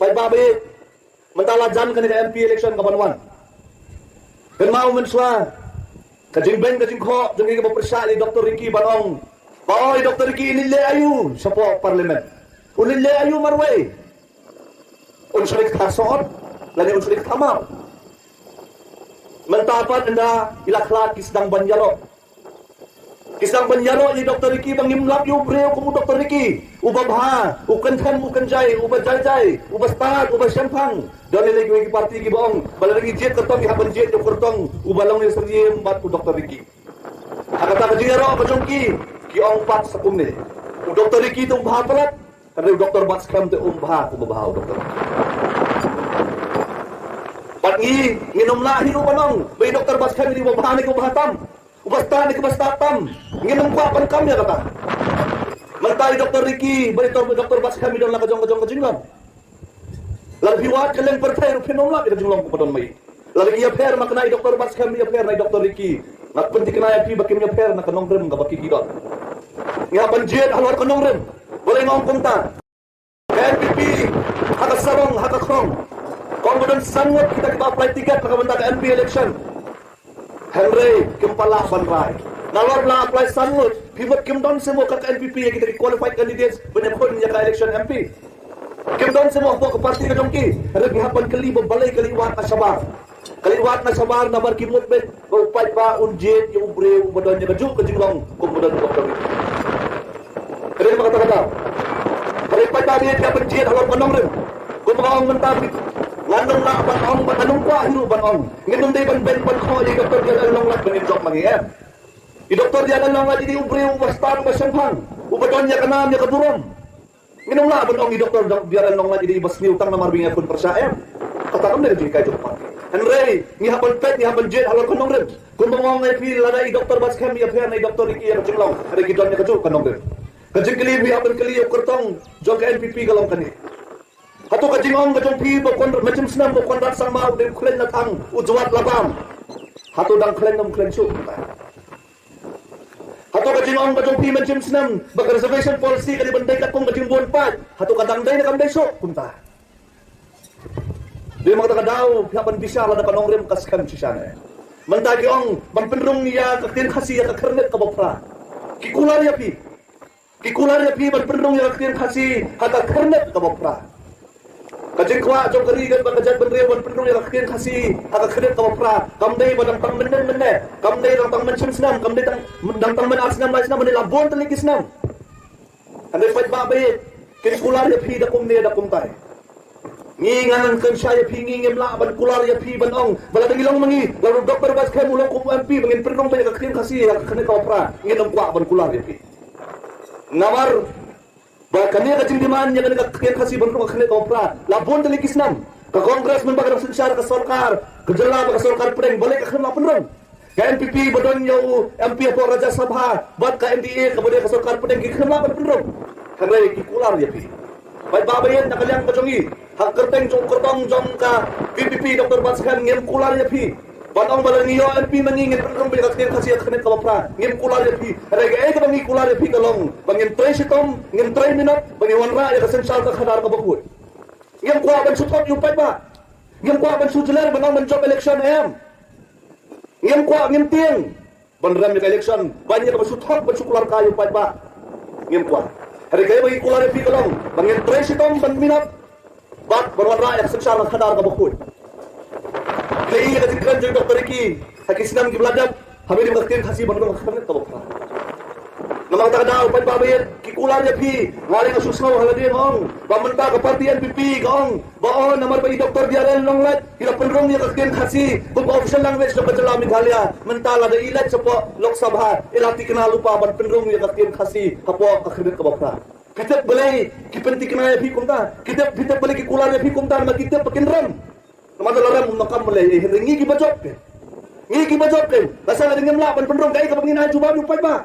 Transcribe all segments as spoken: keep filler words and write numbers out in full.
Paidbah ba ïeit, mynta la jan kane ka M P election ka ban wan. Kynmaw mynshuwa ka jingbeiñ ka jingkhoh jong ngi kaba pyrshah ïa i Doctor Ricky ban ong ba, oi, Doctor Ricky, un leit leh aïu shapoh Parliament? Un leit leh aïu marwei? Un shu leit kthar sohot lane un shu leit kthar mar? Mynta pat ynda i la khlad ki sdang ban ïaroh. Ki sdang ban ïaroh ïa i Doctor Ricky ba ngim lap ïa u briew kum u Doctor Ricky, uba bha, u kynthem u kynjai, uba jai jai, uba stad, uba shemphang. Don lei lei kiwei ki party kiba ong ba lada ngi jied kyrtong ngi hap ban jied ïa u kyrtong uba long ïa u Syiem bad u Doctor Ricky. Ha kata ka jingïaroh ka jong ki, ki ong pat sa kumne, u Doctor Ricky te um bha palat, hynrei u Doctor Batskhem te um bha kumba bha u Doctor Ricky. Bad ngi, ngin ym lah hi ruh ban ong ba i Doctor Batskhem hi uba bha ne uba bha tam, uba stad ne uba stad tam. Ngin ym kwah ban kam ïa kata. Mynta i Doctor Ricky bad i Doctor Batskhem i don la ka jong ka jong ka jinglong. Lada phi wad kylleng pyrthei ruh phin ym lap ïa ka jinglong kaba don ma ngi. Lada ngi ïapher ma kane i Doctor Batskhem, ïapher na i Doctor Ricky, nga pynthikna ïa phi ba kim ïapher na ka nongrim kaba ki ki don. Ngi hap ban jied halor ka nongrim. Balei nga ong kumta? Ka N P P ha ka sarong ha ka khrong, ka ong ba don san ngut kita kiba apply ticket na ka bynta ka M P election. Hynrei kim pat lah ban rai. Nalor ba la apply san ngut, phi mut kim don seh mo ka N P P ïa kita ki qualified candidates ban ïakhun ïa ka election M P? Kim don seh mo hapoh ka party ka jong ki? Hynrei ngi hap ban kylli ba balei ka leit wad na shabar. Ka leit wad na shabar namar ki mut beit ba u paidbah un jied ïa u briew uba don ïa kajuh ka jinglong kum ba don u Doctor Ricky. Ka dei ba kata ka daw. Ka leit paidbah ba ïeit ïa ban jied halor ka nongrim. Kumba nga ong mynta, ngan ym lah ban ong, ban ym kwah hi ruh ban ong. Ngin ym dei ban beiñ ban khoh ïa i Doctor D R L Nonglait ba ngin jop ma ngi, em. I Doctor D R L Nonglait i dei u briew uba stad, uba shemphang, uba don ïa ka nam ïa ka burom. Ngin ym lah ban ong i Doctor D R L Nonglait i dei iba sniew tang namar ba ngi ïakhun pyrshah, em. Kata kam dei ka jinghikai jong ka party. Hynrei ngi hap ban peit, ngi hap ban jied halor ka nongrim. Kumba nga ong ïa phi, lada i Doctor Batskhem ïapher na i Doctor Ricky ïa ka jinglong, hynrei ki don ïa kajuh ka nongrim. Ka jingkylli ba ngi hap ban kylli ïa u kyrtong jong ka N P P ka long kane. Hato ka jingong ka jong phi ba u Kon-, Mynshem Snem, ba u Conrad Sangma u dei u khleiñ la thang, u jwat la bam? Hato dang khleiñ ne ym khleiñ shuh kumta? Hato ka jingong ka jong phi Mynshem Snem ba ka reservation policy ka dei ban dei katkum ka jingbun paid, hato ka dang dei ne kam dei shuh kumta? Dei ma kata ka daw phi hap ban bishar lada ka nongrim ka skhem shisha ne. Mynta ki ong ban pynrung ïa ka ktien Khasi ha ka khyrnit kaba phra. Ki kular ïa phi. Ki kular ïa phi ban pynrung ïa ka ktien Khasi ha ka khyrnit kaba phra. Ka jingkwah jong ka ri bad ka jaitbynriew ban pynrung ïa ka ktien Khasi ha ka khyrnit kaba phra kam dei ba dang tang mynne mynne, kam dei dang tang mynshem snem, kam dei dang tang myn ar snem lai snem, mynne la bun tylli ki snem. Hynrei paidbah ba ïeit, kin kular ïa phi da kumne da kumtai. Ngi, ngan kren shai ïa phi, ngi ngim lah ban kular ïa phi ban ong ba lada ngi long ma ngi, lada u Doctor Batskhem u long kum u M P ba ngin pynrung beit ïa ka ktien Khasi ha ka khyrnit kaba phra, ngin ym kwah ban kular ïa phi. Namar ba kane ka jingdemand ïa kane ka ktien Khasi ban rung ha ka khyrnit kaba phra la bun tylli ki snem. Ka Congress mynba ka dang synshar ka sorkar ka jylla bad ka sorkar pdeng, balei ka khlem lah pynrung? Ka N P P ba don ïa u M P hapoh Rajya Sabha bad ka N D A kaba dei ka sorkar pdeng ki khlem lah ban pynrung. Hynrei ki kular ïa phi. Paidbah ba ïeit, na ka liang ka jong ngi, ha ka kyrteng jong u kyrtong jong ka V P P Doctor Batskhem, ngim kular ïa phi ban ong ba lada ngi ïoh M P ma ngi, ngin pynrung beit ïa ka ktien Khasi ha ka khyrnit kaba phra. Ngim kular ïa phi. Hynrei kaei kaba ngi kular ïa phi ka long ba ngin trei shitom, ngin trei minot ba ngin wanrah ïa ka synshar ka khadar kaba khuid. Ngim kwah ban shu thok ïa u paidbah. Ngim kwah ban shu jler ban ong ban jop election, em. Ngim kwah, ngim tieng ban rem ïa ka election ban ïa kaba shu thok ban shu kular kai ïa u paidbah. Ngim kwah. Hynrei kaei ba ngi kular ïa phi ka long ba ngin trei shitom ban minot bad ban wanrah ïa ka synshar ka khadar kaba khuid. Kaei ïa ka jingkren jong u Doctor Ricky ha ki snem kiba la dep, haba ïadei bad ka ktien Khasi ban rung ha ka khyrnit kaba phra. Namar kata ka daw, paidbah ba ïeit, ki kular ïa phi. Nga lei nga shu sngew ha lade nga ong ba mynta ka party N P P ka ong ba, oh, namar ba i Doctor D R L Nonglait i la pynrung ïa ka ktien Khasi kum ka official language jong ka jylla Meghalaya, mynta lada i leit shapoh Lok Sabha i la thikna lypa ban pynrung ïa ka ktien Khasi hapoh ka khyrnit kaba phra. Phi tip balei ki pynthikna ïa phi kumta? Phi tip, phi tip balei ki kular ïa phi kumta? Namar ki tip ba kin rem. Namar lada rem ym donkam ban leh ei, hynrei ngi kiba jop kein. Ngi kiba jop kein. Lashai lada ngim lah ban pynrung, kaei kaba ngin ai jubab ïa u paidbah?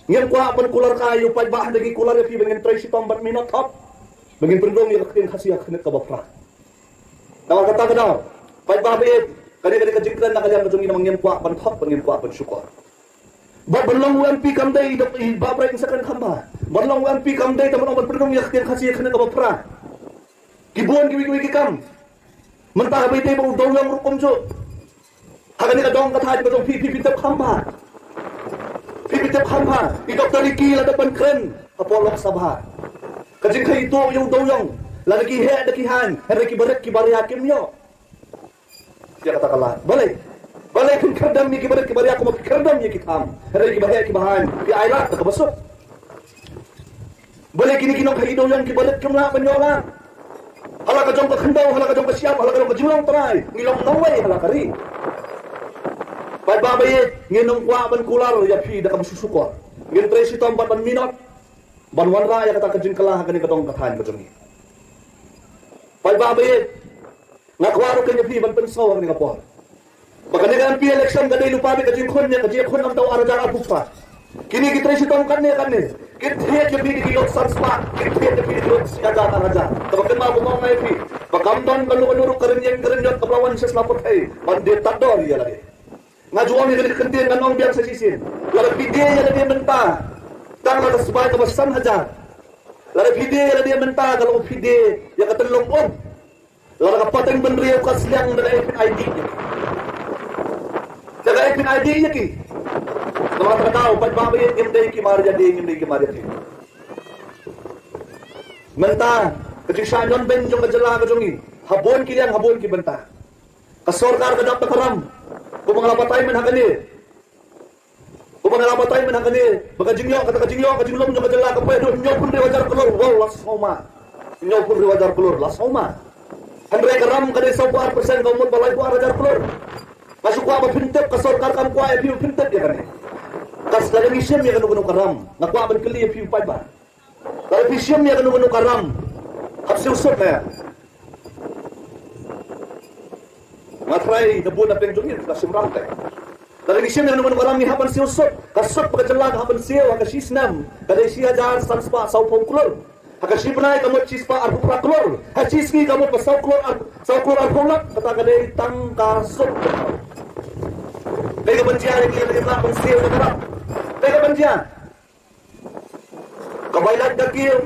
Ngim kwah ban kular kai ïa u paidbah, hynrei ngi kular ïa phi ba ngin trei shitom ban minot thok ba ngin pynrung ïa ka ktien Khasi ha ka khyrnit kaba phra. Namar kata ka daw, paidbah ba ïeit, kane ka dei ka jingkren na ka liang ka jong ngi namar ngim kwah ban thok, ba ngim kwah ban shukor. Bad ban long u M P kam dei i dok i Bah Bright Sakhiang Khambha. Ban long u M P kam dei tang ban ong ban pynrung ïa ka ktien Khasi ha ka khyrnit kaba phra. Ki bun kiwei kiwei ki kam. Mynta haba ïadei bad u dewïong ruh kumjuh. Ha kane ka dong ka thaiñ ka jong phi, phi, phi tip kham bha. Phi, phi tip kham bha. I Doktor Ricky la dep ban kren hapoh Lok Sabha. Ka jingkheiñ ïa u dewïong, lada ki heh da ki haiñ, hynrei ki barit ki baria kim ïoh ïa kata ka lad. Balei? Balei phin khyrdem ïa ki barit ki baria kumba phi khyrdem ïa ki tham, hynrei ki baheh ki bahaiñ ki ailad da kaba suk? Balei kine ki nongkheiñ dewïong ki barit kim lah ban ïoh lad? Ha la ka jong ka khyndew, ha la ka jong ka shyiap, ha la ka jong ka jinglong trai, ngi long nongwei ha la ka ri. Paidbah ba ïeit, ngin ym kwah ban kular ïa phi da kaba suk shukor. Ngin trei shitom bad ban minot ban wanrah ïa kata ka jingkylla ha kane ka dong ka thaiñ ka jong ngi. Paidbah ba ïeit, nga kwah ruh kein ïa phi ban pynsngew ha kane ka por ba kane ka M P election ka dei lypa beit ka jingkhun ïa ka jingkhun namar u ar hajar arphew phra. Kine ki trei shitom katne katne kin thied ïa phi da ki lut san spah, kin thied ïa phi da ki lut shi hajar ar hajar. Kaba kynmaw kumno nga ïa phi ba kam don kano kano ruh ka rynïeng ka rynïot kaba la wan sha sla pyrthei ban die tad dor ïa lade. Nga ju ong ïa kane ka kyntien, ngan ong biang sa shisien. Lada phi die ïa lade mynta tang la ka sbai kaba san hajar, lada phi die ïa lade mynta ka long phi die ïa ka tynlong um. Lada ka pateng bynriew ka sliang da kaei phin ai dih ïa ki? Da kaei phin ai dih ïa ki? Namar kata ka daw paidbah ba ïeit, ngim dei ki mar ïa die, ngim dei ki mar ïa die. Mynta ka jingshah ñion beiñ jong ka jylla ka jong ngi ha bun ki liang ha bun ki bynta. Ka sorkar ka dap da ka ram. Kumba nga la batai mynta ha kane, kumba nga la batai mynta ha kane ba ka jingïoh, kata ka jingïoh, ka jinglum jong ka jylla ka poi haduh hynñiewphew hynriew hajar klur. Wow, la sngewma. Hynñiewphew hynriew hajar klur, la sngewma. Hynrei ka ram ka dei sawphew ar percent, ka mut ba laiphew ar hajar klur. Nga shu kwah ba phin tip, ka sorkar kam kwah ïa phi ba phin tip ïa kane. Ka sla ngi shim ïa kano kano ka ram, nga kwah ban kylli ïa phi paidbah. Lada phi shim ïa kano kano ka ram, hap siew suk ïa. Nga trai na bun na pdeng jong ngi ka shim ram te. Lada ngi shim ïa kano kano ka ram ngi hap ban siew suk. Ka suk ba ka jylla ka hap ban siew ha ka shi snem ka dei shi hajar san spah sawphew klur. Ha ka shi bnai ka mut shi spah arphew phra klur. Ha shi sngi ka mut ba saw klur ar-, saw klur arphew lak. Kata ka dei tang ka suk. Kaei ka ban jia ïa ngi lada ngim lah ban siew ïa ka ram? Kaei ka ban jia? Ka bai lait ka kiew,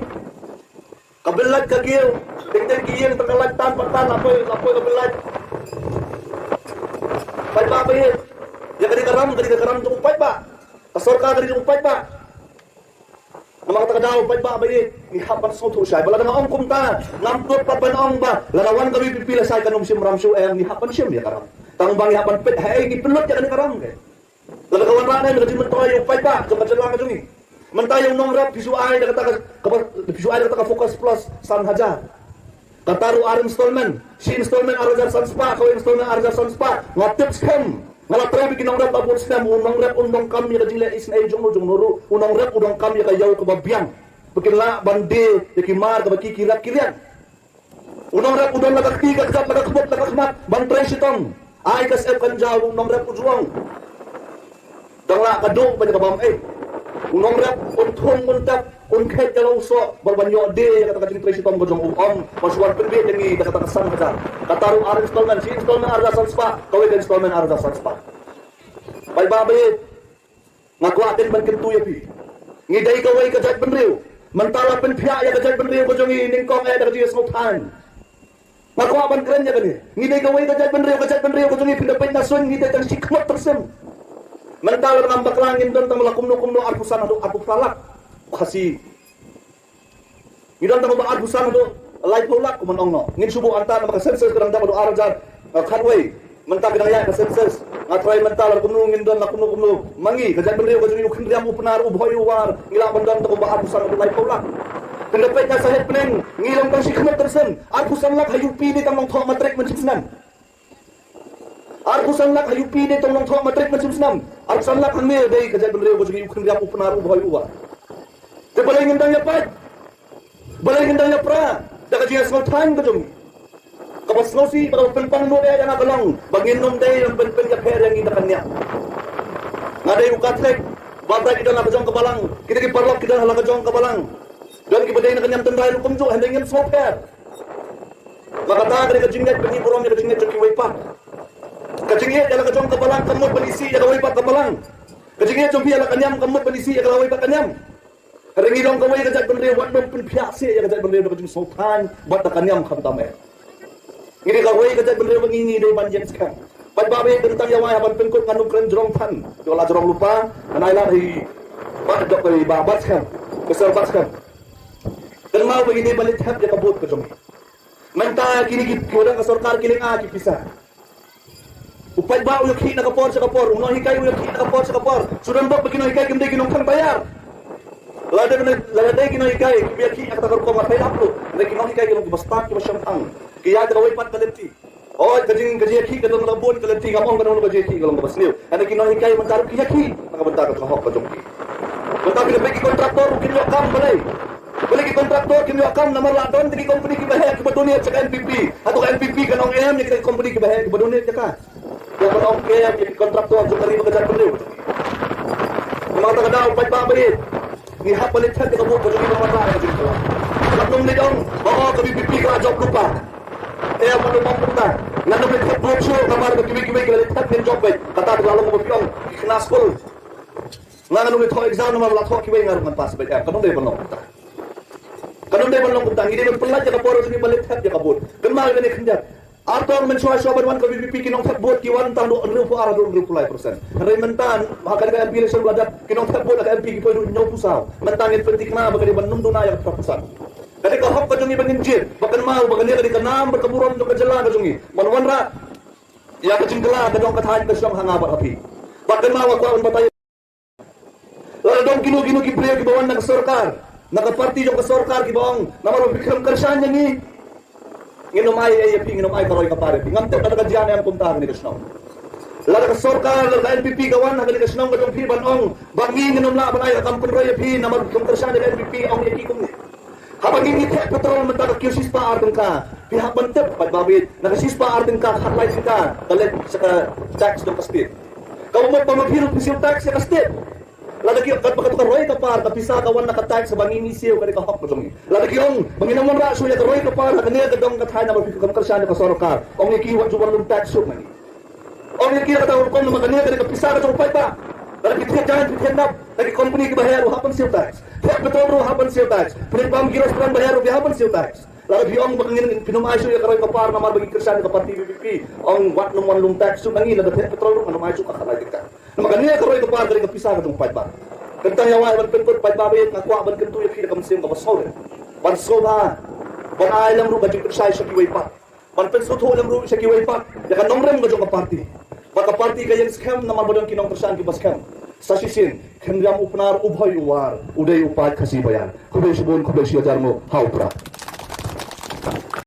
ka bil lait ka kiew, teng teng ki ïing tang ka lait tan pat tan, la poi, la poi ka bil lait. Paidbah ba ïeit, ïa kane ka ram, kane ka ram jong u paidbah. Ka sorkar kane jong u paidbah. Namar kata ka daw paidbah ba ïeit, ngi hap ban sngewthuh shai. Ba lada nga ong kumta, ngam tut pat ban ong ba lada wan ka V P P lashai kan ym shim ram shuh, em, ngi hap ban shim ïa ka ram. Tang ba ngi hap ban peit haei ngi pynlut ïa kane ka ram ke. Lada ka wanrah ne ka jingmyntoi ïa u paidbah jong ka jylla ka jong ngi. Mynta ïa u nongrep phi shu ai da kata ka, ka ba, phi shu ai da kata ka Focus Plus san hajar. Kata ruh ar installment, shi installment ar hajar san spah, kawei installment ar hajar san spah. Nga tip skhem, nga la trei bad ki nongrep la bun snem, u nongrep un donkam ïa ka jingleh isynei jong u jong u ruh, u nongrep u donkam ïa ka ïew kaba biang. Ba kin lah ban die ïa ki mar kaba ki ki rep ki riang. U nongrep u don la ka kti ka kjat, la ka khmut la ka khmat ban trei shitom. Ai ka sep kan jaw u nongrep u juh. Dang lah ka duh ban ka bam ei. U nongrep un thung un tap un khet ka long soh ba ban ïoh die ïa kata ka jingtrei shitom ka jong u, ym ba shu wan pynbeit ïa ngi da kata ka san hajar. Kata ruh ar installment, shi installment ar hajar san spah, kawei ka installment ar hajar san spah. Paidbah ba ïeit. Nga kwah kin ban kyntu ïa phi. Ngi dei kawei ka jaitbynriew. Mynta la pynphiah ïa ka jaitbynriew ka jong ngi nyngkong eh da ka jingsngewthuh. Nga kwah ban kren ïa kane. Ngi dei kawei ka jaitbynriew, ka jaitbynriew ka jong ngi phin da peit na suiñ ngi dei tang shi khmut tyrsim. Mynta la ngam bakla ngin don tang la kumno kumno arphew san haduh arphew phra lak Khasi. Ngi don tang ba arphew san haduh laiphew lak kumno ong no. Ngin shu buh anta namar ka census ka dang dap haduh ar hajar khatwei. Mynta ka dang ïaid ka census. Nga trai mynta la kumno ngin don la kumno kumno. Ma ngi ka jaitbynriew ka jong ngi u Khynriam u Pnar u Bhoi u War ngi lah ban don tang ba arphew san haduh laiphew lak. Kynda peit na Saheb Pneng ngi long tang shi khmut tyrsim. Arphew san lak ha U P dei tang nongthoh matrik mynshisnem. Arphew san lak ha U P dei tang nongthoh matrik mynshisnem. Arphew san lak hangne dei ka jaitbynriew ka jong ngi u Khynriam u Pnar u Bhoi u War. Te balei ngin dang ïa pait? Balei ngin dang ïa pra da ka jingsngewthuh ka jong ngi? Kaba sngewsih bad kaba pynpang nud eh ïa nga ka long ba ngin ym dei ban pynïapher ïa ngi da ka niam. Nga dei u Katholik, batai ki don la ka jong ka balang, kita ki paralok ki don la ka jong ka balang. Don kiba dei na ka niam tynrai ruh kumjuh, hynrei ngin sngewpher. Ba kata ka dei ka jingngeit ba ngi burom ïa ka jingngeit jong kiwei pat. Ka jingngeit ïa la ka jong ka balang kam mut ban isih ïa kawei pat ka balang. Ka jingngeit jong phi ïa la ka niam kam mut ban isih ïa kawei pat ka niam. Hynrei ngi long kawei ka jaitbynriew wat nym pynphiah seh ïa ka jaitbynriew da ka jingsngewthuh bad da ka niam khamtam eh. Ngi dei kawei ka jaitbynriew ba ngi, ngi dei ban ïeng skhem. Paidbah ba ïeit, tang ïa wai ha ban pynkut ngan ym kren jrong than. Ïoh la jrong lypa, ngan ai lad hi. Bad dok ka ba bad skhem. Ka sor bad skhem. Kynmaw ba ngi dei ban leit thep ïa ka vote ka jong ngi. Mynta kine ki, ki wan ka sorkar ki lynga ki pisa. U paidbah u ïakhih na ka por sha ka por, u nonghikai u ïakhih na ka por sha ka por. Shu don bok ba ki nonghikai kim dei ki nongthan bayar. Lada dei, lada dei ki nonghikai kim ïakhih na kata ka rukom nga pyrshah lap ruh. Hynrei ki nonghikai ki long kiba stad kiba shongthang. Ki ïaid da kawei pat ka lynti. Hooid, ka jing, ka jingïakhih ka long kaba bun ka lynti, ngam ong ka long ka jingïakhih ka long kaba sniew. Hynrei ki nonghikai mynta ruh ki ïakhih na ka bynta ka jinghok ka jong ki. Mynta ki lehbeiñ ki kontraktor ruh kim ïoh kam balei? Balei ki kontraktor kim ïoh kam? Namar la don ki kompani kiba heh kiba donate sha ka N P P. Hato ka N P P kan ong em ïa ki kompani kiba heh kiba donate ïa ka? Ïa ban ong em ïa ki kontraktor jong ka ri bad ka jaitbynriew. Namar kata ka daw paidbah ba ïeit, ngi hap ban leit thep ïa ka vote ka jong ngi ba wanrah ïa ka jingkylla. Wat nym leit ong ba, oh, ka V P P ka la jop lypa. Em, wat nym ong kumta. Ngan nym leit thep vote shuh namar ba kiwei kiwei ki la leit thep ngin jop beit. Kata ka la long ba phi ong ki khynnah skul. Nga ngan ym thoh exam namar ba la thoh kiwei nga ruh ngan pass beit. Em, kan ym dei ban long kumta. Kan ym dei ban long kumta. Ngi dei ban pyllait ïa ka por jong ngi ban leit thep ïa ka vote. Kynmaw ïa kane khyndiat. Ar tarik mynshuwa shuwa ban wan ka V P P ki nongthep vote ki wan tang haduh hynriewphew ar haduh hynriewphew lai percent. Hynrei mynta ha kane ka M P election ba la dep ki nongthep vote ha ka M P ki poi haduh hynñiewphew saw. Mynta ngin pynthikna ba ka dei ban ym duna ïa ka phra percent. Ka dei ka hok ka jong ngi ba ngin jied. Ba kynmaw ba kane ka dei ka nam bad ka burom jong ka jylla ka jong ngi. Ban wanrah ïa ka jingkylla ka jong ka thaiñ ka shnong ha nga bad ha phi. Ba kynmaw nga kwah ban batai. Lada don kino kino ki briew kiba wan na ka sorkar, na ka parti jong ka sorkar kiba ong, namar ba phi khlem kyrshan ïa ngi, ngin ym ai ei ïa phi, ngin ym ai ka roi ka par ïa phi. Ngam tip lada ka jia ne em kumta ha kane ka shnong. Lada ka sorkar, lada ka N P P ka wan ha kane ka shnong ka jong phi ban ong ba ngi ngin ym lah ban ai ka kam pynroi ïa phi namar ba phi khlem kyrshan ïa ka N P P, ong ïa ki kumne. Haba ngi, ngi thep petrol mynta ka kiew shispah ar tyngka. Phi hap ban tip paidbah ba ïeit, na ka shispah ar tyngka khatlai tyngka ka leit sha ka tax jong ka state. Kaba mut ba ma phi ruh phi siew tax ïa ka state. Lada ki ong katba ka roi ka par ka pisa ka wan na ka tax ba ngi, ngi siew, ka dei ka hok ka jong ngi. Lada ki ong ba ngin ym wanrah shuh ïa ka roi ka par ha kane ka dong ka thaiñ namar phi khlem kyrshan ïa ka sorkar, ong ïa ki wat ju wan lum tax shuh na ngi. Ong ïa ki kata ka rukom namar kane ka dei ka pisa ka jong u paidbah. Lada phi thied jaiñ phi thied nap na ki kompani kiba heh ruh hap ban siew tax. Thied petrol ruh hap ban siew tax. Phi leit bam ki restaurant ba heh ruh phi hap ban siew tax. Lada phi ong ba ngin, phin ym ai shuh ïa ka roi ka par namar ba ngi kyrshan ïa ka party V P P, ong wat nym wan lum tax shuh na ngi. Lada thied petrol ruh ngan ym ai shuh ka khatlai tyngka. Namar kane ka roi ka par ka dei ka pisa ka jong u paidbah. Kyntang ïa wai ban pynkut paidbah ba ïeit, nga kwah ban kyntu ïa phi da ka mynsiem kaba sngewrit. Ban sngewbha ban ai lem ruh ka jingpynshai sha kiwei pat. Ban pynsngewthuh lem ruh sha kiwei pat ïa ka nongrim ka jong ka party. Ba ka party ka ïeng skhem namar ba don ki nongkyrshan kiba skhem. Sa shisien, khynriam u Pnar, u Bhoi u War, u dei u paid Khasi Baïar. Khublei shibun, khublei shi hajar nguh, ha u Prah.